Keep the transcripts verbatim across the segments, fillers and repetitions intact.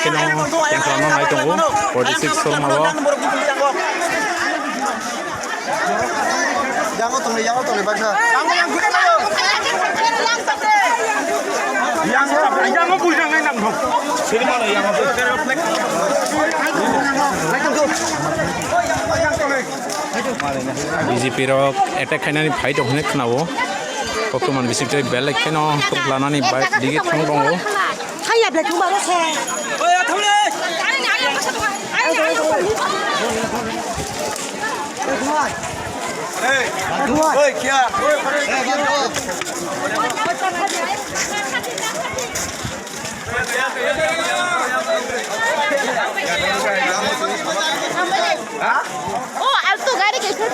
Kheno tongthokno nai tongo, forty six Sorma o. Yango tongo, yango tongo, baksa. Yango, yango bujang nai nang thok. B J P rok attack khainani phai tong hinwi khnao. Koktwmani bisingtwi belai kheno tonglanani bike digi thang tongo. Haiya belai thung baro se. Oh, alto gari kaisa.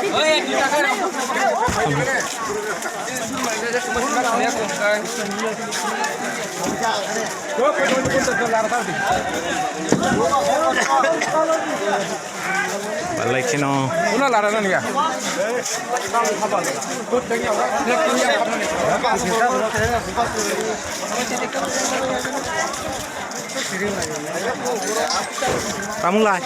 Balai kheno. Una lara na niya. Tamulai.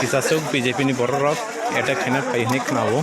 Kisasuk B J P ni borok rok attack khaina phai hinwi khnao.